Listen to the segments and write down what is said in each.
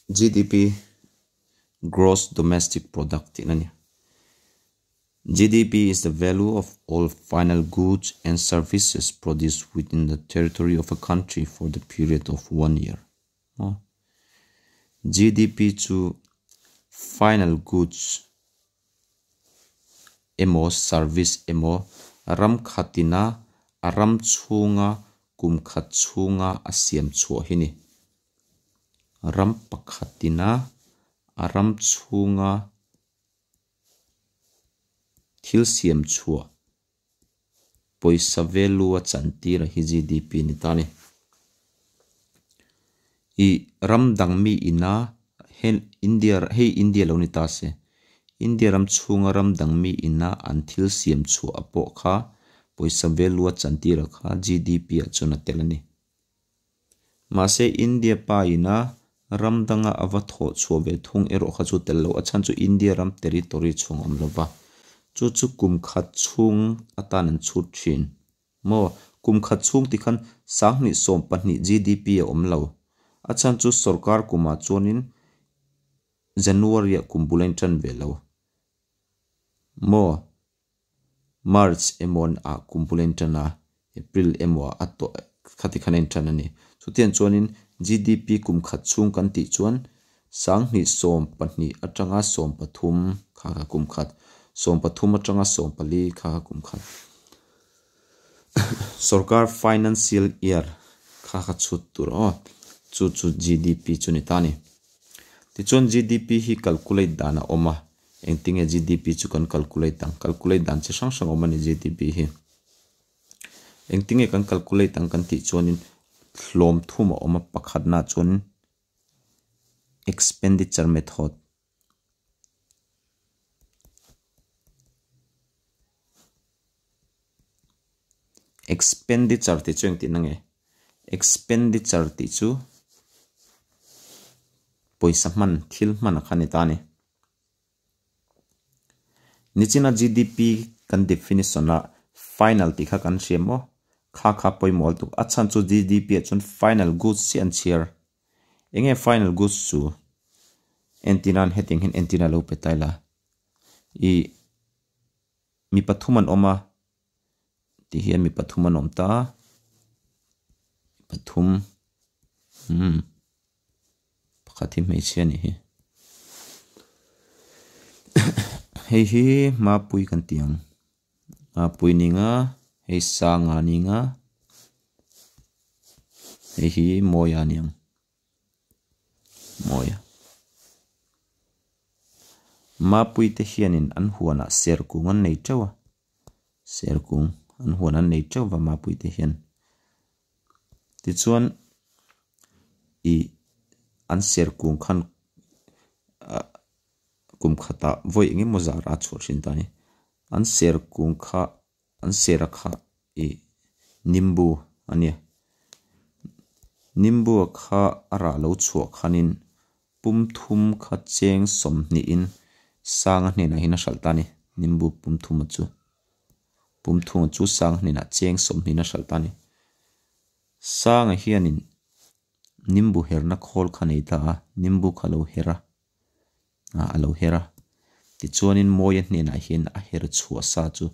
GDP Gross Domestic Product tihna a ni. GDP is the value of all final goods and services produced within the territory of a country for the period of one year. GDP chu final goods emaw service emaw ram khatina a ram chhunga kum khat chhunga a siam chhuah hi ni. Ram pakhatina a ram chhunga thil siam chhuah pawisa value a chantir hi GDP ni ta ni. I ram dang mi ina India hei India lo ni ta se. India ram chhunga ram dang mi ina an thil siam chhuah pawh kha pawisa value a chantir kha GDP ah chuan a tel a ni. Mahse India pa ina ram danga a va thawh chhuah ve thung erawh kha chu tel lo a chhan chu India ram territory chhung awm lova. Chu chu kum khat chhung atan an chhut thin. Maw kum khat chhung tikhan 2012 GDP a awm lo. A chhan chu sarkar kumah chuanin January ah kum bul a intan ve lo. Maw March emaw ah kum bul a intan a, April emaw ah a tawh khati khan a intan a ni. Chutiang chuanin GDP kum khat chhung kan tih chuan 2012 atanga 13 kha kha kum khat, 13 atanga 14 kha kha kum khat. Sarkar financial year kha kha chhut tur aw chu chu GDP chu ni ta ni. Tichuan GDP hi calculate dan a awm a, engtinge GDP chu kan calculate ang, calculate dan chi hrang hrang awm a ni GDP hi. Engtinge kan calculate ang kan tih chuanin hlawm thum a awm a, pakhatna chuan expenditure method. Expenditure tih chu engtin ange? Expenditure tih chu pawisa hman thil hman a kha ni ta a ni. Nichina GDP kan definition a final tih kha kan hria maw? Kha kha pawimawh lutuk. A chhan chu GDP ah chuan final goods hi an chhiar. Enge final goods chu? Entinan hetiang hian entina lo pe ta ila. I mi pathum an awm a tih hian mi pathum an awm ta. Pathum pakhat hi hmeichhia a nih hi. Hei hi Mapui kan ti ang. Mapui ni nga, hei Sanga ni nga, hei hi Mawia a ni ang. Mawia. Mapui te hianin an huanah serkung an nei teuh a, serkung an huan an nei teuh va Mapui te hian. Tichuan ih an serkung khan ah kum khatah vawi eng emaw zar a chhuah thin ta a ni. An serkung kha an sera kha ih nimbu a nia. Nimbu a kha a rah lo chhuah khanin pum thum kha cheng sawmhnihin sanga hnenah hian a hralh ta a ni. Nimbu pum thum a chu pum thum a chu sanga hnenah cheng sawmhnihin a hralh ta a ni. Sanga hianin nimbu herna khawl kha nei ta a, nimbu kha lo her a, ah a lo her a. Tichuanin Mawia hnenah hian a her chhuah sa chu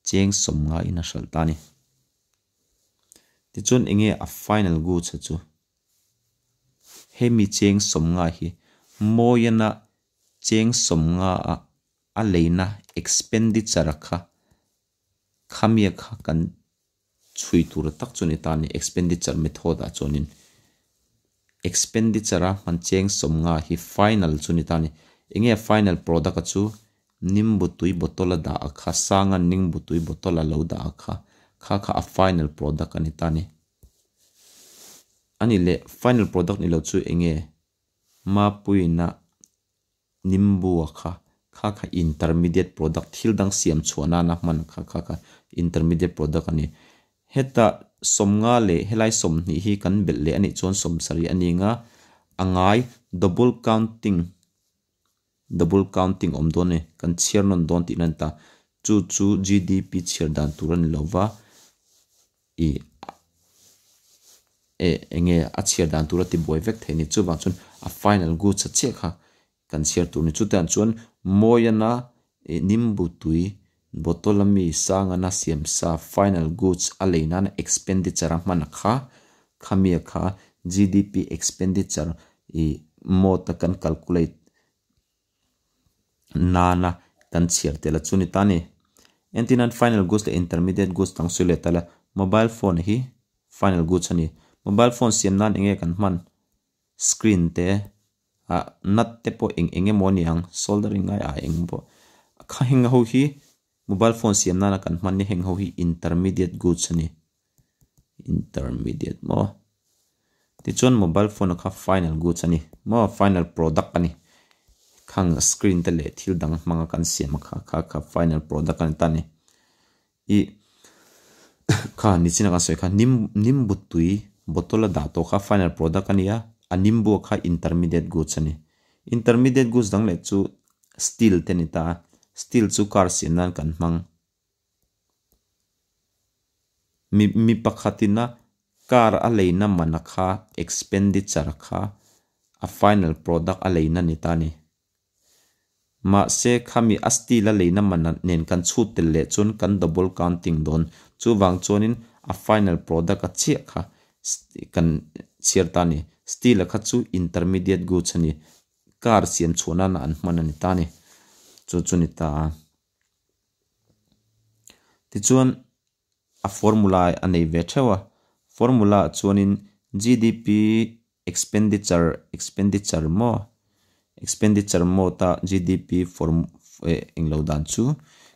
cheng sawmngaiin a hralh ta a ni. Tichuan enge a final goods a chu? Hemi cheng sawmnga hi Mawiana cheng sawmnga a a leina expenditure a kha khamia kha kan chhui tur tak chu ni ta a ni expenditure method ah chuanin expenditure a hman cheng sawmnga hi final chu ni ta a ni. Enge final product a chu nimbu tui bottle a dah a kha sanga nimbu tui bottle a lo dah a kha kha kha a final product a ni ta a ni. Ani leh final product ni lo chu enge Mapuina nimbu a kha kha kha intermediate product thil dang siam chhuah nana hman kha kha kha intermediate product a ni. Heta sawmnga leh helai sawmhnih hi kan belh leh anih chuan sawmsarih a ni ang a, a ngai double counting double counting awm dawn a ni. Kan chhiar nawn dawn tihna a ni ta. Chu chu GDP chhiar dan tur a ni lova ih. enge a chhiar dan tura tibuai vek thei a ni. Chuvang chuan a final goods a chiah kha kan chhiar tur a ni. Chutiang chuan Mawiana nimbu tui bottle a mi sangana siam sa final goods a lei nana expenditure a hman kha khamia kha GDP expenditure ih mode a kan calculate nana kan chhiar tel a chu ni ta a ni. Entirnan final goods leh intermediate goods dang sawi leh ta la mobile phone hi final goods a ni. Mobile phone siam nan enge kan hman screen te ah nut te pawh eng eng emaw a ni ang soldering ngai ah eng pawh kha heng ho hi mobile phone siam nana kan hman ni heng ho hi intermediate goods a ni intermediate maw tichuan mobile phone kha final goods a ni maw final product a ni khang screen te leh thil dang hmanga kan siam kha kha kha final product a ni ta a ni ih kha nichina kan sawi kha nim nimbu tui bottle a dah tawh kha final product a ni a a nimbu kha intermediate goods a ni intermediate goods dang leh chu steel te a ni ta a steel chu car siam nan kan hmang mi mi pakhatin a car a leina man a kha expenditure kha a final product a leina a ni ta a ni. Mahse, khami a steel a leina man nen kan chhut tel leh chuan kan double counting dawn. Chuvang chuanin a final product a chiah kha kan chhiar ta a ni. Steel a kha chu intermediate goods a ni. Car siam chhuah nana an hman a ni ta a ni. Chu chu ni ta a. Tichuan a formula a nei ve theuh a. Formula ah chuanin GDP Expenditure expenditure maw expenditure mode a GDP form eh englo dan chu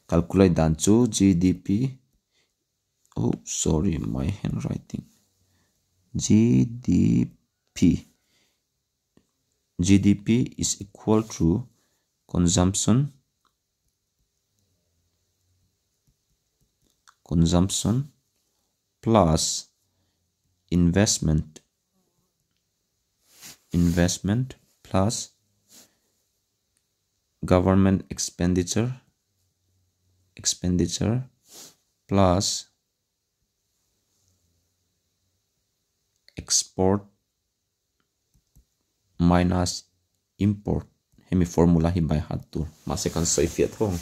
calculate dan chu GDP oh sorry my handwriting GDP GDP is equal to consumption consumption plus investment investment plus government expenditure expenditure plus export minus import hemi formula hi by heart tur mahse kan sawi fiah tho ang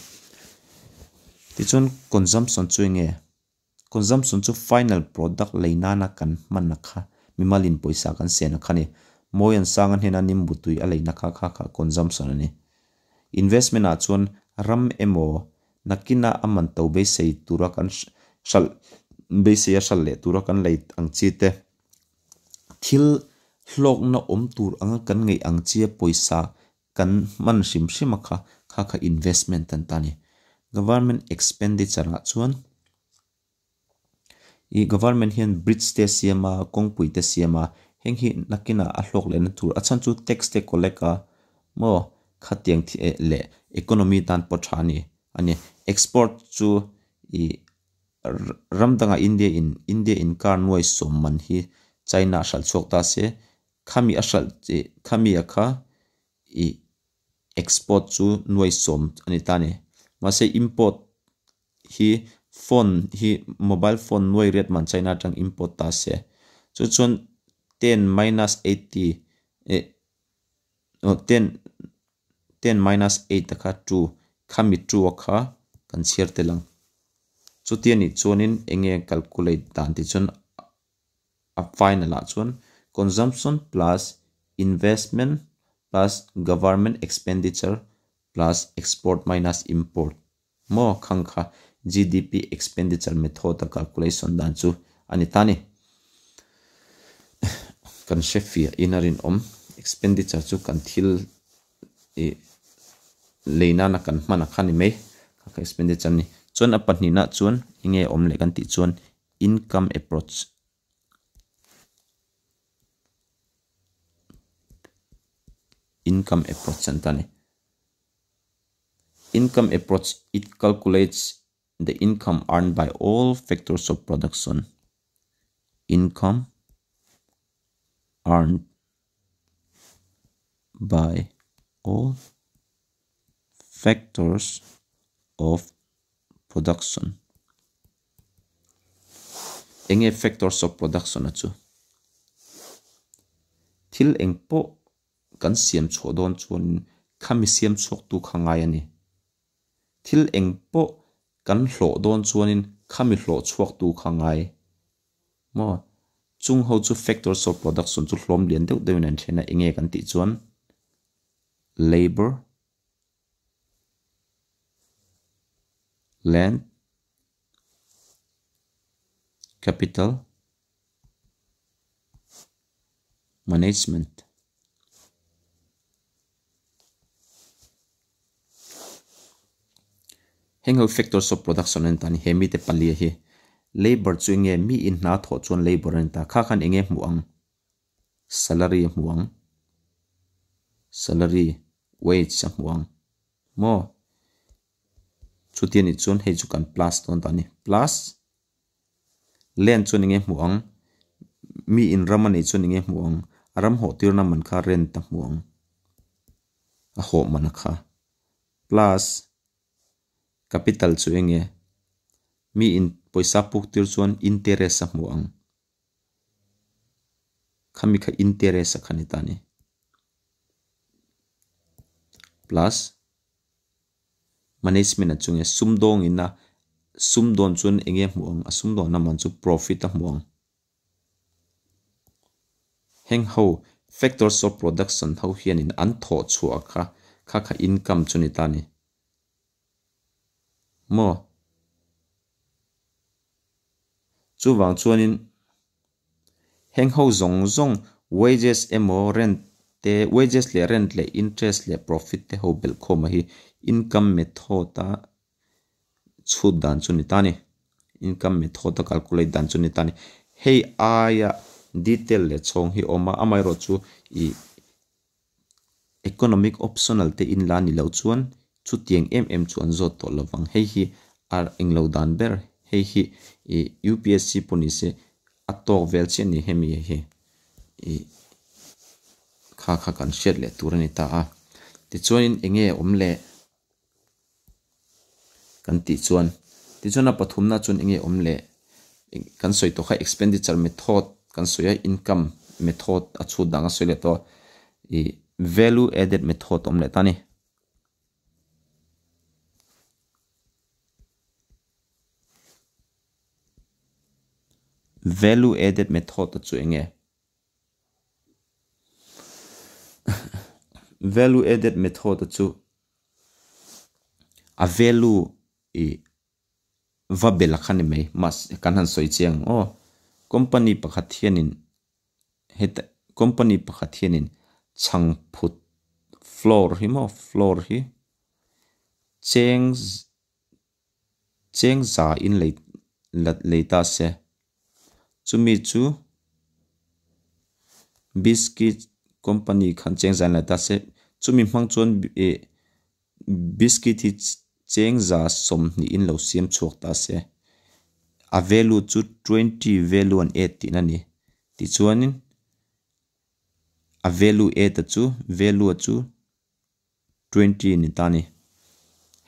tichuan consumption chu enge Consumption chu final product lei nana kan hman a kha, mimalin pawisa kan sen a kha ni. Mawi an sang a hnena nimbu tui a leina kha kha kha consumption a ni. Investment ah chuan ram emaw nakina a man to beisei tura kan hralh beisei a hralh leh tura kan lei ang chi te, thil hlawkna awm tur anga kan ngeih ang chia pawisa kan hman hrim hrim a kha kha kha investment an ta a ni. Government expenditure ah chuan ih government hian bridge te a siam a kawngpui te a siam a heng hi nakinah a hlawk lehna tur a chhan chu tax te collect a maw khatiang eh leh economy tan pawh tha a ni a ni. Export chu ih ram dangah India in India in car nuai sawm man hi China a hralh chhuak ta se khami a hralh ih khami a kha ih export chu nuai sawm a ni ta a ni. Mahse import hi phone hi mobile phone nuai riat man China atang import ta se chu chuan ten minus eighty eh aw ten ten minus eight a kha two khami two a kha kan chhiar tel ang. Chuti a nih chuanin eng nge calculate dan tih chuan a final ah chuan consumption plus investment plus government expenditure plus export minus import maw khang kha GDP expenditure method a calculation dan chu a ni ta a ni. Kan hre fiah in a rinawm expenditure chu kan thil ih lei nana kan hman a kha ni mai kha kha expenditure a ni. Chuan a pahnihna chuan eng nge awm leh kan tih chuan income approach income approach an ta a ni. Income approach it calculates the income earned by all factors of production income earned by all factors of production eng nge factors of production a chu Thil eng pawh kan siam chhuah dawn chuanin khami siam chhuaktu kha ngai a ni. Thil eng pawh kan hlawh dawn chuanin khami hlawh chhuaktu kha ngai. Maw? Chung ho chu factors of production chu hlawm lian deuh deuhin an then a, enge kan tih chuan labour, land, capital, management. Heng ho factors of production an tan he mite palia hi labor chu enge mi in hna thawh chuan labor an ta kha khan enge hmu ang salary a hmu ang salary wage a hmu ang maw chuti anih chuan hei chu kan plus dawn ta ani plus Land chuan enge hmuh ang? Mi in ram a neih chuan enge hmuh ang? A ram hawh tirna man kha rent a hmuh ang. A hawh man a kha. Plus capital chu enge? Mi in pawisa puk tir chuan interest a hmuh ang. Khami kha interest a kha ni ta ni. Plus Management a chunge sumdawng in a sumdawn chuan eng nge hmuh ang a sumdawn a man chu profit a hmuh ang. Heng ho factors of production ho hianin an thawh chhuah kha kha kha income chu ni ta ni maw? Chuvang chuanin Heng ho zawng zawng wages emaw rent te wages leh rent leh interest leh profit te ho belhkhawma hi income method a chhut dan chu ni ta ni. Income method a calculate dan chu ni ta ni. Hei aia detail leh chhawng hi awm a, amaherawhchu ih Economic optional te in la ni loh chuan chutiang em em chu an zawt tawh lovang. Hei hi a englo dan ber. Hei hi ih UPSC pawh ni se a tawk vel chiah a ni hemi hi ih kha kha kan hriat leh tur a ni ta a. Tichuanin eng nge awm leh kan tih chuan tichuan a pathumna chuan eng nge awm leh kan sawi tawh kha expenditure method kan sawi a income method a chhut dang a sawi leh tawh a ih value added method a awm leh ta a ni. Value added method a chu eng nge? Value added method a chu a value ih va bel a kha ni mai mahse kan han sawi chiang ang aw company pakhat hianin heta company pakhat hianin chhang phut floor hi maw floor hi cheng cheng za in lei lei ta se chumi chu biscuit company khan cheng za in lei ta se chumi hmang chuan ih biscuit hi cheng za 20 in lo siam chhuak ta se a value chu 20 value an add tihna a ni tichuanin a value add a chu value a chu. 20 ni ta ni.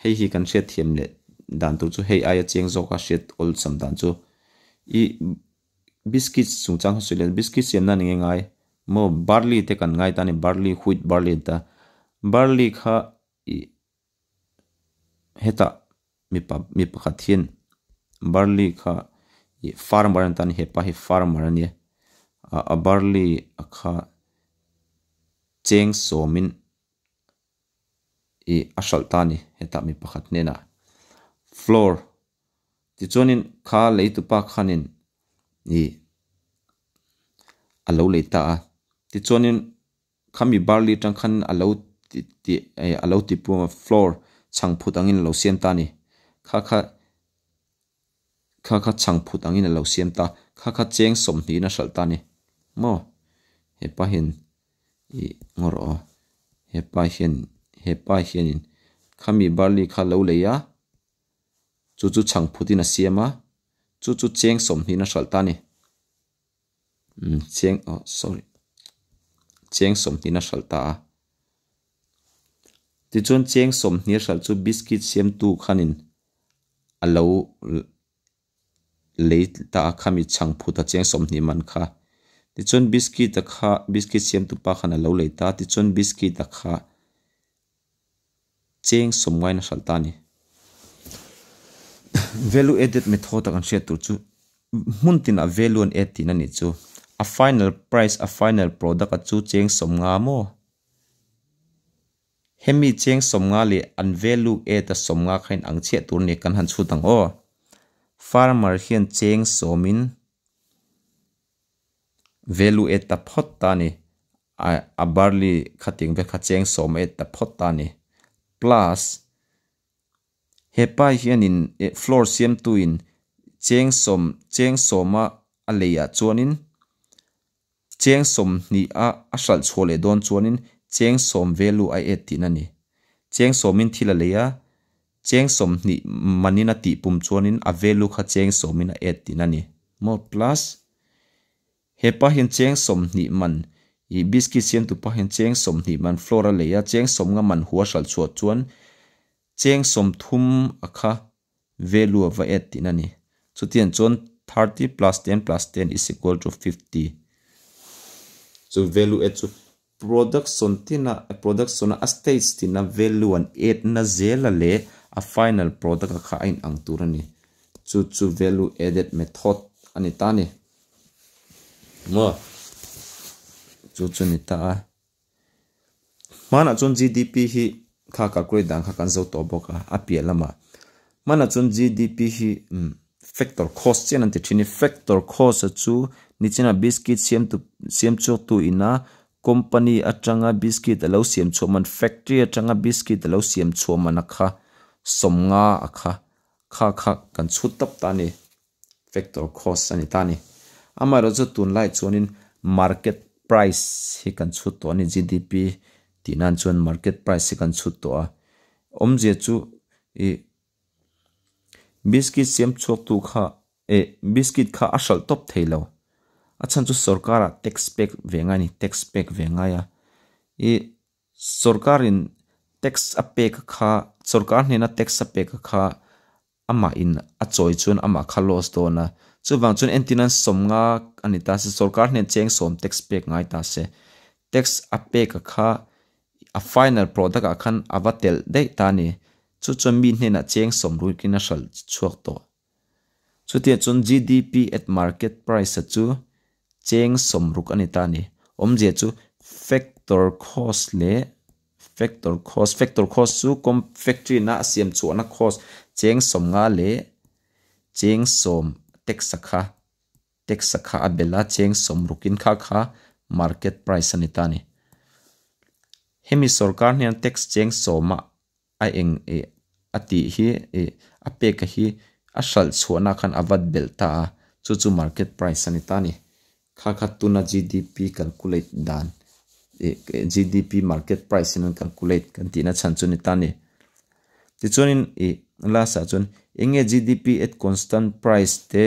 Hei hi kan hriat thiam leh dan tur chu hei aia chiang zawka hriat awlsam dan chu i biscuits chungchang kha sawi leh biscuits siam nan enge ngai maw barley te kan ngai ta ni barley wheat barley an ta barley kha ih hetah mipa mi pakhat hian barley kha ih farmer an ta ni hepa hi farmer a nia a barley a kha cheng sawmin ih a hralh ta a ni hetah mi pakhat hnenah floor tichuanin kha lei tupa khanin ih a lo lei ta a tichuanin khami barley atang khan a lo ti ti eh a lo ti pum a floor chhang phut angin a lo siam ta a ni kha kha Kha kha chhang phut angin a lo siam ta. Kha kha cheng 20 in a hralh ta a ni. Maw? Hepa hian ih ngaw rawh aw. Hepa hian hepa hianin khami barley kha lo lei a, chu chu chhang phutin a siam a, chu chu cheng 20 in a hralh ta a ni. Umm cheng aw sorry cheng 20 in a hralh ta a. Tichuan cheng 20 a hralh chu biscuit siamtu khanin a lo lei ta a khami chhang phut a cheng 20 man kha. Tichuan biscuit a kha biscuit siamtu pa khan a lo lei ta tichuan biscuit a kha cheng sawm ngain a hralh ta a ni. Value added method a kan hriat tur chu hmun tinah value an add tihna nih chu. A final price a final product a chu cheng sawm nga maw? Hemi cheng 50 leh an value add a 50 kha in ang chhiah tur a ni kan han chhut ang aw. Farmer hian cheng sawmin value add ta phawt ta a ni. A barley khating vel kha cheng 10 a add ta phawt ta a ni. Plus hepa hianin flour siamtuin cheng sawm cheng sawma a leiah chuanin cheng 20 a a hralh chhuah leh dawn chuanin cheng 10 value a add tihna a ni. Cheng 10 in thil a lei a, cheng 20 manin a tih pum chuanin a value kha cheng 10 in a add tihna a ni. Maw plus hepa hian cheng 20 man i biscuit siamtu pa hian cheng 20 man flour a lei a, cheng 50 man hu a hralh chhuah chuan cheng 30 a kha value a va add tihna a ni. Chutiang chuan 30 plus 10 plus 10 is equal to 50. Chu value add chu production tina production a stage tina value an add na zela leh a final product a kha a in ang tur a ni. Chu chu value added method a ni ta a ni. Maw? Chu chu ni ta a. Hmanah chuan GDP hi kha calculate dan kha kan zo tawh bawk a, a piah lamah. Hmanah chuan GDP hi factor cost chian an ti thin ni. Factor cost a chu nichina biscuit siamtu siam chhuaktu ina company atanga biscuit a lo siam chhuah man factory atanga biscuit a lo siam chhuah man a kha 50 a kha kha kha kan chhut tawp ta a ni. Factor cost a ni ta a ni. Amaherawhchu tunlai chuanin market price hi kan chhut tawh a ni. GDP tih nan chuan market price hi kan chhut tawh a. Awmzia chu i biscuit siam chhuaktu kha biscuit kha a hralh tawp thei lo. A chhan chu sarkarah tax pek ve ngai a ni, tax pek ve ngai a. I sarkarin tax a pek kha sarkar hnena tax a pek kha amah in a chawi chuan amah kha loss dawn a. Chuvang chuan entir nan 50 a ni ta se sarkar hnen cheng 10 tax pek ngai ta se. Tax a pek kha a final product ah khan a va telh daih ta a ni. Chu chuan mi hnenah cheng 10 ruikin a hralh chhuak tawh. Chutiang chuan GDP at market price a chu cheng 60 a ni ta a ni. Awmzia chu factor cost leh factor cost factor cost chu factory na a siam chhuahna cost cheng 50 leh cheng 10 tax a kha tax a kha a bela cheng 60 in kha kha market price a ni ta a ni. Hemi sarkar hian tax cheng 10 a a eng a tih hi a pek a hi a hralh chhuahna khan a vat belh ta a, chu chu market price a ni ta a ni. Kha kha tuna GDP calculate dan GDP market price in an calculate kan tihna chhan chu ni ta a ni. Tichuanin last ah chuan enge GDP at constant price te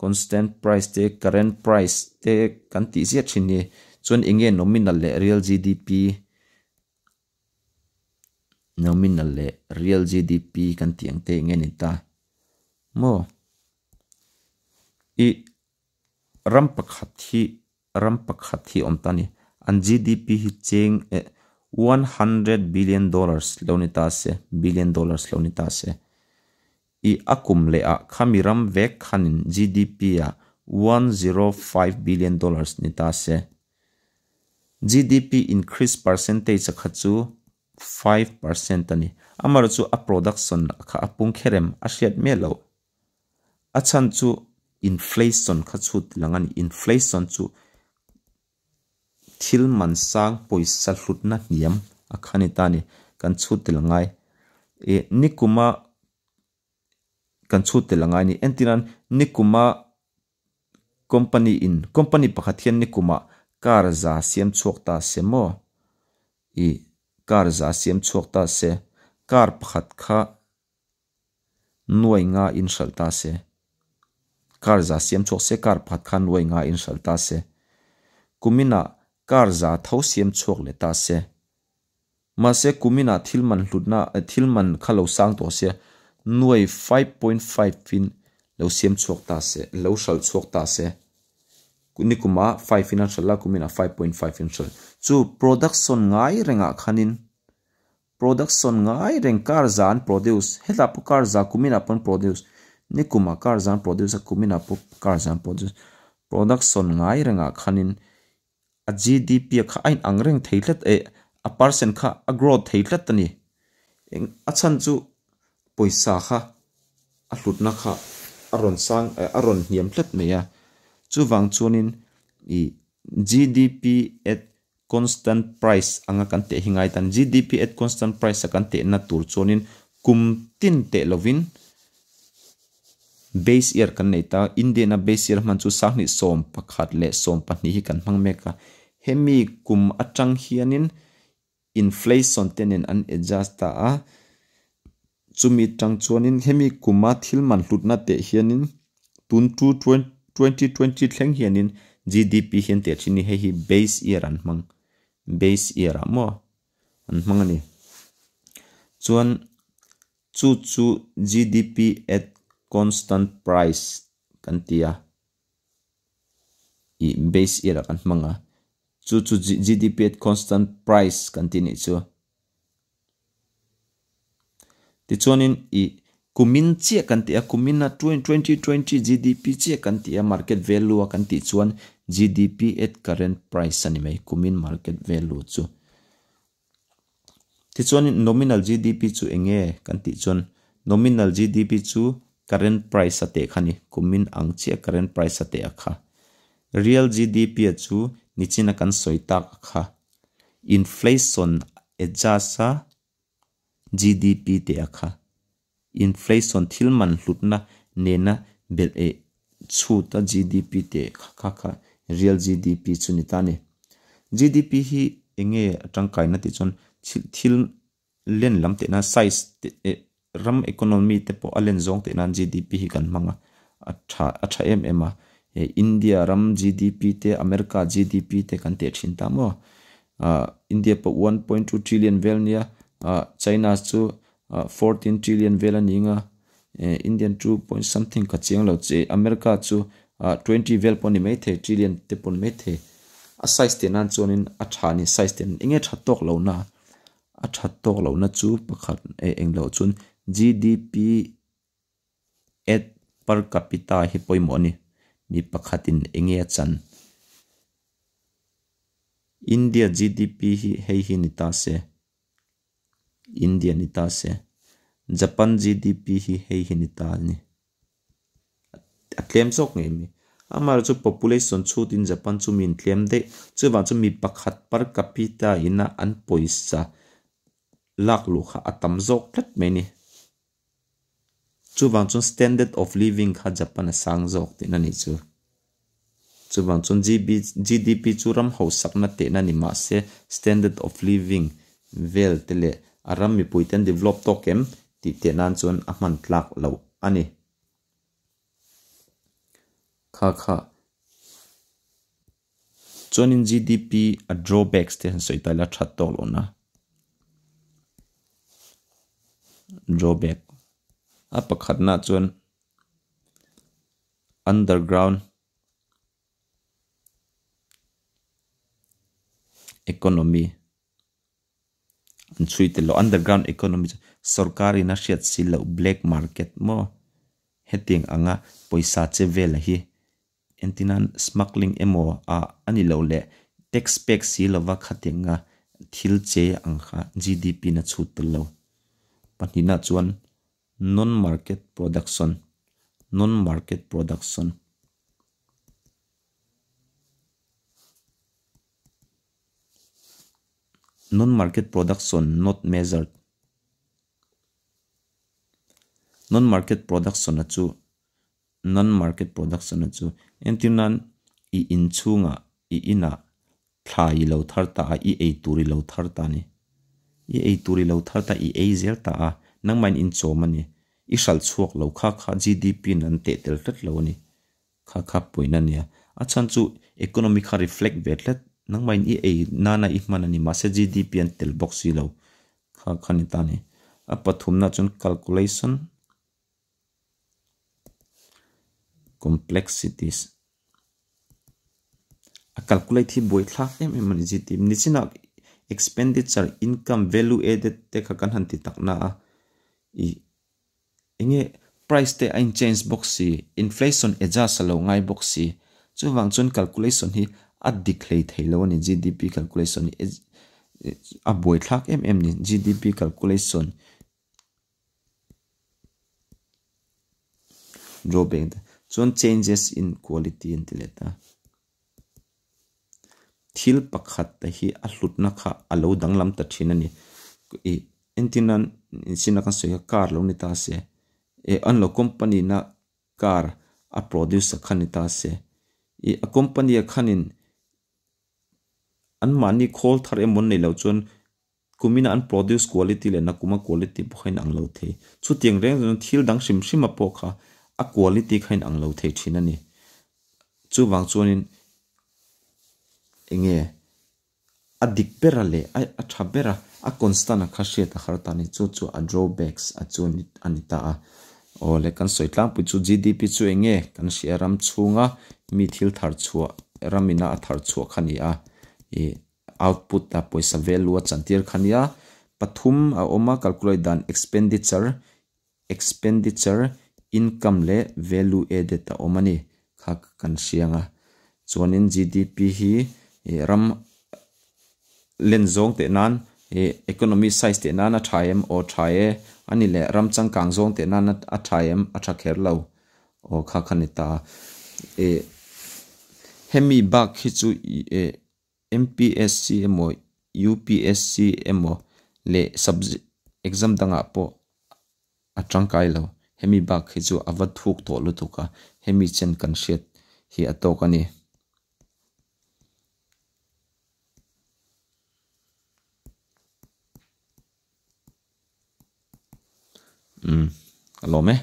constant price te current price te kan tih ziah thin ni. Chuan enge nominal leh real GDP nominal leh real GDP kan tih ang te enge ni ta. Maw? I ram pakhat hi awm ta a ni. An GDP hi cheng 100 billion dollars lo ni ta se, billion dollars lo ni ta se. I a kum leh ah khami ram vek khanin GDP a 105 billion dollars ni ta se. GDP increase percentage a kha chu 5% a ni. Amaherawhchu chu a production kha a pung kherem a hriat miah lo. A chhan chu inflation kha chhut lang a ni. Inflation chu thil man sang pawisa hlutna hniam a kha ni ta a ni. Kan chhut tel ngai. Nikuma kan chhut tel ngai ni. Entiran nikuma company in company pakhat hian nikuma car za siam chhuak ta se maw? I car za siam chhuak ta se car pakhat kha nuai nga in hralh ta se. Car za siam chhuak se car pakhat kha nuai nga in hralh ta se. Kumina car za tho siam chhuak le ta se. Mahse kumina thil man hlutna thil man kha lo sang tawh se nuai 5.5 in lo siam chhuak ta se lo hralh chhuak ta se. Nikumah 5 in an hralh a, kuminah 5.5 in an hralh. Chu production ngai rengah khanin production ngai reng car za an produce, hetah pawh car za kuminah pawh an produce, nikumah car za an produce a, kuminah pawh car za an produce. Production ngai rengah khanin a GDP a kha a inang reng thei tlat eh a percent kha a growth thei tlat a ni. Eng a chhan chu pawisa kha a hlutna kha a rawn sang eh a rawn hniam tlat mai a. Chuvang chuanin ih GDP at constant price anga kan teh hi ngai tan. GDP at constant price a kan tehna tur chuanin kum tin teh lovin base year kan nei ta. Indian a base year hman chu sanghnih 11 le 12 hi kan hmang mek a. Hemi kum atang hianin inflation te nen an adjust ta a. Chumi tang chuanin hemi kuma thil man hlutna teh hianin tun two 2020 thleng hianin GDP hian teh thin ni. Hei hi base year an hmang. Base year ah maw an hmang a ni. Chuan chu chu GDP at constant price kan ti a. Ih base year ah kan hmang a. Chu chu GDP at constant price kan ti nih chu. Tichuanin ih kumin chiah kan ti a, kumin a 2020 GDP chiah kan ti a, market value a kan tih chuan GDP at current price a ni mai, kumin market value chu. Tichuanin nominal GDP chu eng nge kan tih chuan nominal GDP chu current price a teh kha ni, kumin ang chiah current price a teh a kha. Real GDP a chu nichina kan sawi tak a kha. Inflation adjust a GDP teh a kha. Inflation thil man hlutna nena belh eh chhut a GDP teh kha kha kha real GDP chu ni ta ni. GDP hi eng nge a tangkaina tih chuan thil len lam teh nan size te eh ram economy te pawh a len zawng teh nan GDP hi kan hmang a, a tha a tha em em a. Hei India ram GDP te America GDP te kan teh thin ta maw. Ah India pawh 1.2 trillion vel nia, ah China chu 14 trillion vel a ni nga, eh Indian 2 point something ka chiang lo che America chu 20 vel pawh a ni maithei trillion te pawh a ni maithei. A size teh nan chuanin a tha a ni size teh nan eng nge tha tawk lo na a tha tawk lo na chu pakhat eh eng loh chuan GDP at per capita hi pawimawh a ni. Mi pakhatin eng nge a chan. India GDP hi hei hi ni ta se. India ni ta se. Japan GDP hi hei hi ni ta a ni. A tlem zawk ngei mai. Amaherawhchu chu population chhutin Japan chu mi intlem daih. Chuvang chu mi pakhat per capita ina an pawisa lak luh kha a tam zawk tlat mai a ni. Chuvang chuan standard of living kha Japan a sang zawk tihna nih chu. Chuvang chuan GDP chu ram hausakna tehna ni mahse standard of living vel te leh a ram mipui te an develop tawk em tih teh nan chuan a hman tlak loh a ni. Kha kha chuanin GDP a drawbacks te han sawi ta ila that tawk lohna drawback a pakhatna chuan underground economy an chhui tel loh underground economy chu sorkar in a hriat si loh black market maw hetiang anga pawisa che vel hi entirnan smuggling emaw ah a ni loh leh tax pek si lova khatianga thil che ang kha GDP in a chhut tel lo. Pahnihna chuan non market production non market production. Non market production not measured non market production a chu non market production a chu entirnan i inchhungah i inah thlai i lo thar ta a, i ei tur i lo thar ta a ni. I ei tur i lo thar ta i ei zel ta a, nangmahin inchawm a ni. I hralh chhuak lo kha kha GDP in an teh tel tlat lo a ni. Kha kha pawina a nia. A chhan chu economy kha reflect ve tlat, nangmahin i ei nana i hman a ni mahse GDP an tel bawk si lo. Kha kha ni ta a ni. A pathumna chuan calculation complexities. calculate hi buaithlak em em a ni GDP nichinah expenditure income value added te kha kan han ti tak na a ih enge price te a in change bawk si inflation adjust a lo ngai bawk si chuvang chuan calculation hi a dik hlei thei lo a ni GDP calculation hi a buaithlak em em a ni GDP calculation. Drawback te chuan changes in quality an ti leh ta. Thil pakhat te hi a hlutna kha a lo danglam ta thin a ni. Ih entir nan inchhina kan sawi kha car lo ni ta se eh an lo company na car a produce a kha ni ta se ih a company ah khanin anmahni khawl thar emaw an neih loh chuan Kumina an produce quality leh nakuma quality pawh kha inang lo thei. Chutiang reng chuan thil dang hrim hrima pawh kha a quality kha inang lo thei thin a ni. Chuvang chuanin enge a dik bera leh a tha bera a constant a kha hriat a har ta a ni. Chu chu a drawbacks a chu a ni ta a. Aw le kan sawi tlangpui chu GDP chu enge kan hria ram chhunga mi thil thar chhuah ramina a thar chhuah kha a ni a. Ih. Output a pawisa value a chantir kha nia pathum a awm a calculate dan expenditure expenditure income leh value added a awm a ni kha kan hriang a chuanin G_D_P hi ih ram len zawng teh nan ih economy size teh nan a tha em aw tha e a ni leh ram changkang zawng teh nan a tha em a tha kher lo aw kha kha ni ta ih hemi bak hi chu ih. MPSC emaw UPSC emaw leh subject exam dangah pawh a tangkai lo. Hemi bak hi chu a va thuk tawh lutuk a, hemi chen kan hriat hi a tawk a ni. Umm ka lawm e.